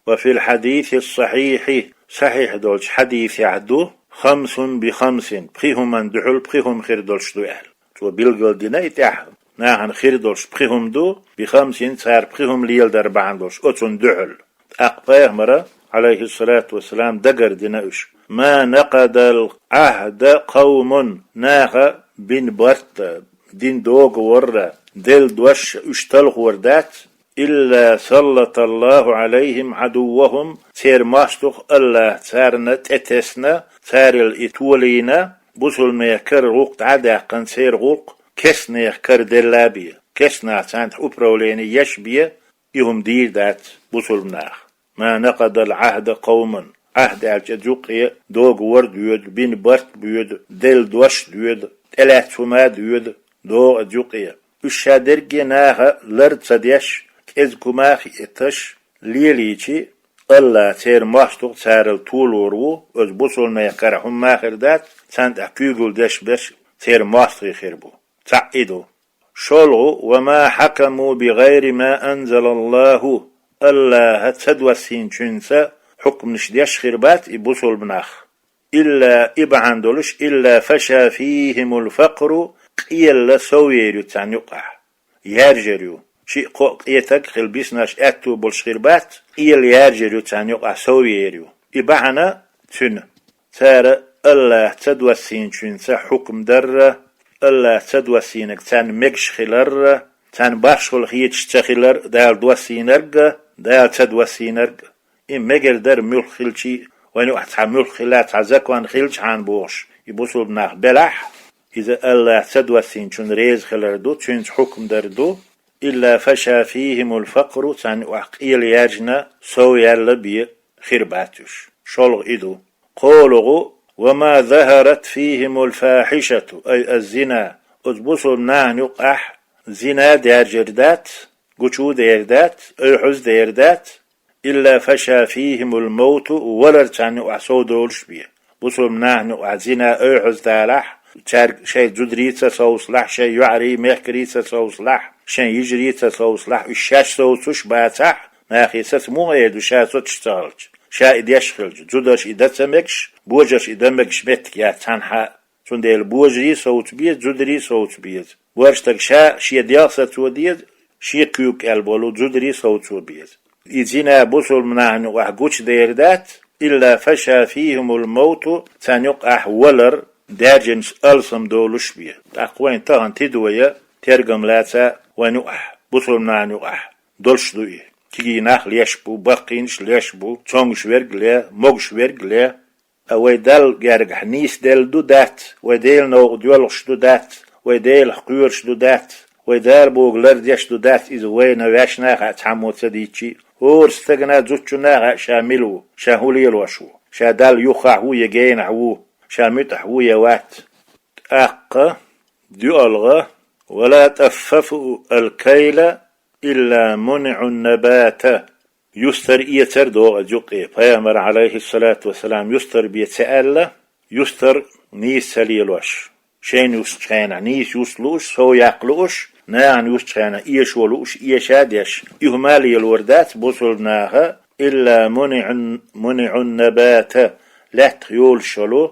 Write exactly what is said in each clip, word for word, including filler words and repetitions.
وفي الحديث الصحيح, сахьихь долчу хьадисехь ду, خمس بخمس, пхи хӀуманна дуьхьал пхи хӀума хир долуш ду аьлла. Цо билгалдина и тӀехь, нахана хир долуш пхи хӀума ду, بخمس, цара пхи хӀума леладар бахьана долуш, оцунна дуьхьал. ТӀаккха пайхамара, Ӏалайхиссалату вассалам, дагардина уьш: ما نقض العهد قوم, наха бина барт а, дина договор а, делла дош а уьш талхор дац, إلا سلط الله عليهم عدوهم, церан мостагӀа АллахӀа царна тӀетесна, царел и толийна, бусалбанех кара гӀуллакх дӀа а даьккхина, церан гӀуллакх керстанех кара делла бен, керстанаха царна тӀе управление еш бен, и хӀума дийр дац бусалба наха. ما نقض العهد قوم. Ӏахд аьлча цу юккъе договор доьду, бина барт боьду, делла дош доьду, тӀелаьцна хӀума доьду, догӀу цу юккъе. Уьш ша дерриге наха лар ца деш, кӀезиг хӀума а хиъташ, лелийча, АллахӀа церан мостагӀа царел толор ву, оцу бусалбанех кара хӀума а хир дац, царна тӀехь куьйгалла деш берш церан мостагӀий хир бу. Цхьаъ и ду. ШолгӀа: وما حكموا بغير ما أنزل الله, АллахӀа ца доссийначуьнца хьукманаш деш хир бац и бусалба нах. إلا, и бахьана долуш, إلا فشا فيهم الفقر, къелла сов ер ю царна юкъахь. Яьржар ю. Шиъ-кхоъ къетаг а хилла, бисинарш аьтту болуш хир бац, къелла яьржар ю царна юкъахь, сов ер ю. И бахьана цуьнан. Цара АллахӀа ца доссийначуьнца хьукм дар а, АллахӀа ца доссийнарг царна мегаш хилар а, царна башхалла хеташ ца хилар а, Дала доссийнарг а, Дала ца доссийнарг а. И мегар дара муьлхха хилча а, вайна юкъахь цхьа муьлхха хилла, цхьа закон хилчхьана бохуш, и бусалба нах белахь, иза АллахӀа ца доссийначунна реза хилар ду, цуьнца хьукм дар ду, إلا فشا فيهم الفقر, царна юкъахь къелла яьржина, сов яьлла бен хир бац уьш. ШолгӀа и ду. КхоалгӀа: وما ظهرت فيهم الفاحشة, أي الزنا, оцу бусалба нахана юкъахь зина даьржар дац, гучу а дер дац, уьйхьаз а дер дац, إلا فشا فيهم الموت, валар царна юкъахь сов долуш бен. Бусалба нахана юкъахь зина, уьйхьаз далахь, цаьрга шайн зударийца а совцалахь, шайн йоӀарий, мехкарийца а совцалахь, шайн йижарийца а совцалахь, уьш шаьш совцуш бацахь, нахе саца муха эр ду, ша соцуш ца хилча, ша и деш хилча, зударша и дан ца мегаш, божарша и дан мегаш меттиг яц цхьанхьа а. Цундела божарий а совца беза, зударий а совца беза. Божа стаг ша шен делха сацо деза, шен куьйга кӀел болу зударий а совцо беза. И зина бусалба нахана юкъахь гучудер дац, إلا فشا فيهم الموت, царна юкъахь валар даьржинчу алсам долуш бен. ТӀаккха вайн тахана тидам ян, тергам лаца вайн юкъахь, бусалба нахана юкъахь долуш ду и. Кегий нах леш бу, баккхийнаш леш бу, цомгуш верг ле, могуш верг ле. А вай Далла гергахь нийса делла ду дац, вай Делан новкъа доьлхуш ду дац, вай Делах кхоьруш ду дац, вай Дала бохург лардеш ду дац, иза вайна ваьшна а хаьа цхьаммо ца дийцча а. ХӀора стагана, зудчунна а хаьа ша мила ву, ша хӀун лелош ву, ша Далла юххехь ву я генахь ву, ша муьтӀахь ву я вац. ТӀаккха, доьалгӀа: ولا تطففوا الكيل إلا منعوا النبات. Юстар эцар догӀу иза юккъе. Пайхамара, Ӏалайхиссалату вассалам, юстар бе ца аьлла, юстар нийса ца лелош. Шайна юстучу хенахь нийса юста лууш, сов яккха лууш, нахана юстучу хенахь эшо лууш, эша а деш. И хӀума лелор дац бусалба наха, إلا منعوا، منعوا النبات, лаьттах йолуш йолу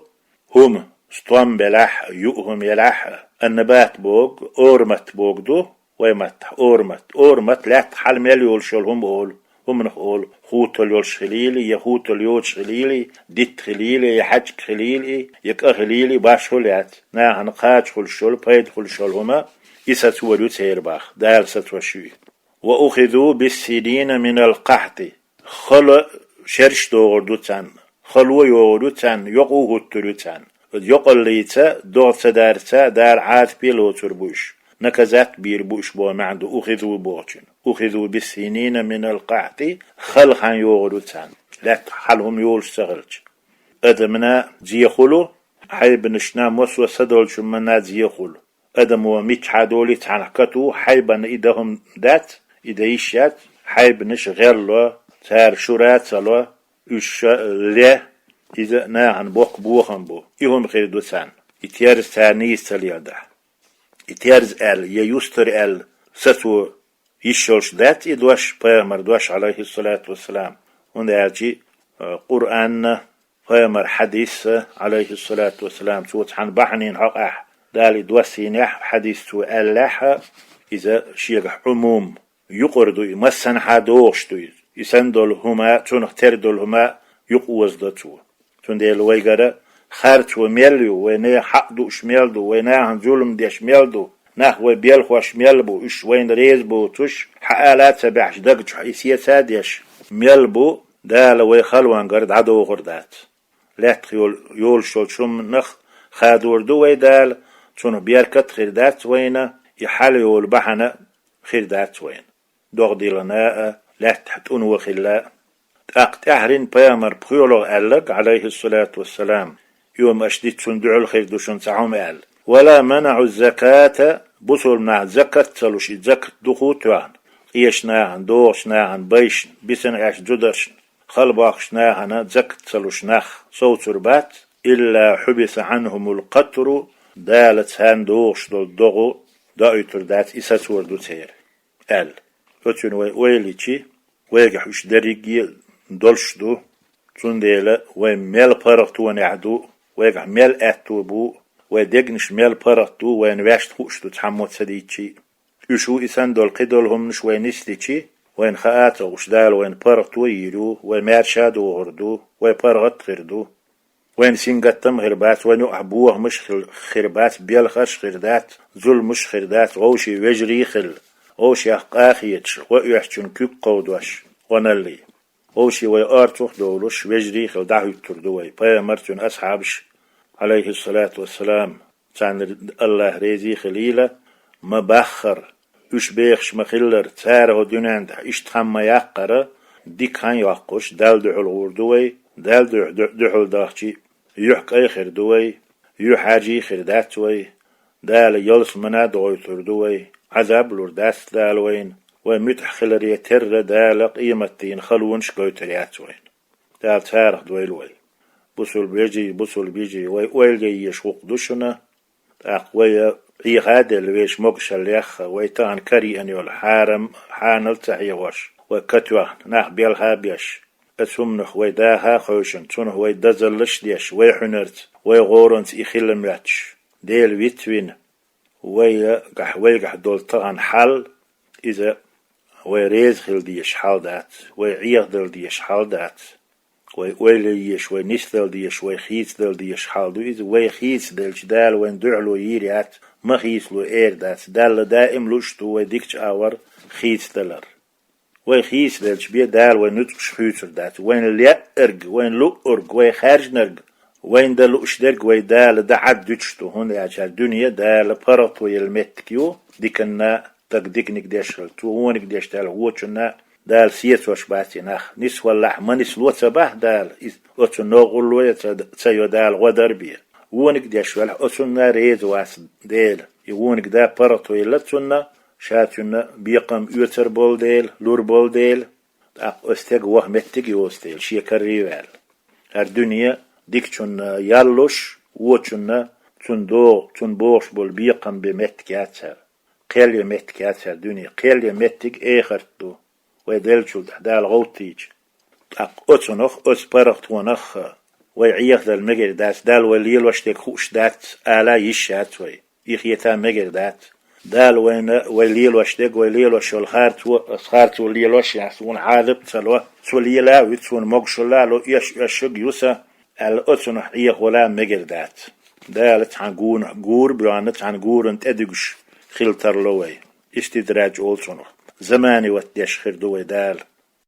хӀума, стом белахь а, юъ хӀума елахь а, ан-набат бохург, орамат бохург ду, вай маттахь орамат. Орамат лаьттах хьала мел йолуш йолу хӀума олу. ХӀуманах олу хутал йолуш хилийла, я хутал йоцуш хилийла, дитт хилийла, я хьаьжкӀа хилийла, я кӀа хилийла, башхо яц. Нахана кхача хуьлуш йолу, пайда хуьлуш йолу хӀума, и сацор ю церан боху, Дала сацош ю и. وأخذوا بالسنين من القحط. Хала шераш догӀур ду царна. Хало йогӀур ю царна, йокъа хӀуттур ю царна. Оцу йокъаллица, догӀа ца дарца, Дала Ӏазапе лоцур бу уьш. Наказат бийр бу уьш боху маьӀна ду أخذوا бохучун. أخذوا بالسنين من القحط, хала хан йогӀур ю царна. Лаьттах хьала хӀума йолуш ца хилча. Адамна зе хуьлу, хьайбанашна, массо а са долчу хӀуманна зе хуьлу. Адамо миччахьа долий цхьанхьа кату, хьайбанна и дан хӀума дац, и дан йиш яц, хьайбанаш гӀелло, цара шура а ца ло, уьш ша ле, иза нахана боккха бохам бу. И хӀума хир ду царна. И терза цара нийса ца леладахь. И терза аьлла, я юстар аьлла, сацо йиш йолуш дац и дош, пайхамар дош, Ӏалайхиссалату вассалам. ХӀунда аьлча, э, Къуръанна, пайхамара хьадисса, Ӏалайхиссалату вассалам, цо цхьан бахьанин хьокъехь Дала доссийнехь, хьадис цо аьллехь, иза шегахь Ӏумум, юкъара ду и, массанхьа догӀуш ду иза. И санна долу хӀума, цунах тера долу хӀума юкъаозадо цо. Цундела вайгара харцо мел ю, вай нехан хьакъ дууш мел ду, вай нахана зулам деш мел ду, нах вай белхош мел бу, уьш вайна реза боцуш, хьаала а ца баьхьаш, даг чохь и сеца а деш мел бу, Дала вай халонгара дӀадохур дац. Лаьттах йол-, йолуш йолчу хӀуманах хадор ду вай Дала, цунах беркат а хир дац вайна, и хьала йолу бахьана хир дац вайна. ДогӀа диллина а, лаьттахь тӀуно хилла а. ТӀаккха тӀаьхьарниг пайхамара пхоьалгӀа аьлларг, Ӏалайхиссалату вассалам, и ма аша дитт цунна дуьхьал хир ду шуна цхьа хӀума аьлла. «Ва ла манаӀу заката», бусалба нах закат ца луш, и закат дукха а тоьхна, къечу нахана, догӀучу нахана, байшна, бисина гӀеш зударшна, халабоккхуш нахана закат ца луш нах совцур бац, «илла хьубиса Ӏанхумул къатру», Дала царна догӀуш долу догӀа доуьйтур дац, и сацор ду церан, аьлла. Оцунна вай ойла йичи, вайгахь уьш дерриге а долуш ду, цундела вай мел паргӀатонехь ду, вайгахь мел аьтто бу, вай дегнаш мел паргӀат ду, вайна ваьшна хууш ду цхьаммо ца дийцчи. Уьш ву и санна долу кхидолу хӀуманаш вай нисдичи, вайна хаа а ца хууш, Дала вайна паргӀато йийр ю, вай маьрша а догӀур ду, вай паргӀат а хир ду. Вайна сингаттам а хир бац, вайна юкъахь бохамаш а хил-, хир бац, белхаш а хир дац, зуламаш а хир дац, вовшийн вежарий а хилла, вовшех къа а хеташ, гӀо оьшучун куьг кховдош, гӀо наллий. Вовшийн вай орцах а довлуш, вежарий а хилла дӀахӀуьттур ду вай, пайхамар а, цуьнан асхьабаш а, Ӏалайхиссалату вассалам, царна Аллах реза а хилийла, ма баххара, уьш бехаш ма хиллара, цара хӀокху дуьнен тӀехь иштта хан ма яккхара, дика хан йоккхуш, Далла дуьхьал гӀур ду вай, Далла дуьхьа-, дуьхьал дахчи, юьхь кӀай хир ду вай, юьхь хьаьжий хир дац вай, Дала ялсамане а догӀуьйтур ду вай, Ӏазаб лур дац Дала вайна, вай муьтӀахь хиларе терра Дала къематдийнахь халонаш гойтур яц вайна. Дала царах дойла вай. Бусалба вежарий, бусалба йижарий, вай ойла ян езаш гӀуллакх ду шуна. ТӀаккха вай Ӏеха а делла, вешан могушалла яьхна, вай тахана караеана йолу хьарам, хьанал ца хьехош, вай катоьхна, нах белха а беш, оцу хӀуманах вай даха а хевшина, цунах вай дозаллаш а деш, вай хьуьнарца, вай гӀоранца и хила моьттуш, Дела вицвина, вайгахь, вайгахь долу тахана хьал, иза вай реза хила дезаш хьал дац, вай Ӏехадала дезаш хьал дац. Вай ойла ян езаш, вай нисдала дезаш, вай хийцадала дезаш хьал ду иза. Вай хийцаделча, Дала вайна дуьхьало йийр яц, ма хийцало эр дац. Далла даим лууш ду вай дикачу агӀор хийцадалар. Вай хийцаделча бен Дала вайн нуьцкъаш хуьйцур дац. Вайна лаьарг, вайна луъург, вай хаьржинарг, вайна дан лууш дерг вай Дала дӀахьаддуьтуш ду, хӀунда аьлча дуьне Дала паргӀато елла меттиг ю, диканна, стаг диканиг деш хилла, цо вониг деш даьлла, вочунна Дала сецош бац и нах. Нисваллахь, ма нисло ца боху Дала, иза оцу новкъарло я ца, ца йо Дала гӀо дар бен. Вониг деш велахь, оцунна реза вац Дела. И вониг да паргӀато елла цунна, ша цунна бекхам оьцур болу дела, лур болу дела. ТӀаккха оцу стеган ваха меттиг а йоцу дела, шен карарий а ваьлла. ХӀара дуьне дикачунна яллуш, вочунна цунна догӀу, цунна бохуш болу бекхам бен меттиг яц хӀара. Кхел ян меттиг яц хӀара дуьне, кхел ян меттиг эхарт ду, вай деллачул тӀаьхьа Дала гӀовттийча. ТӀаккха оцунах, оцу паргӀатонах а вай Ӏехадала мегар дац, Далла вай лелош дерг хууш дац, ала йиш яц вай. И хета мегар дац. Дала вайна вай лелош дерг, вай лелош йолу харцо, ас харцо лелош яц, вуна Ӏазап ца ло, цо лела а вуьту, суна могушалла а ло, эш оьшург а ю сан, аьлла, оцунах Ӏехавала мегар дац. Дала цхьана гуна гур а боьхна, цхьана гурана тӀедуьгуш хила тарло вай. Истидраж олу цунах. Заманан ват деш хир ду вай Дала.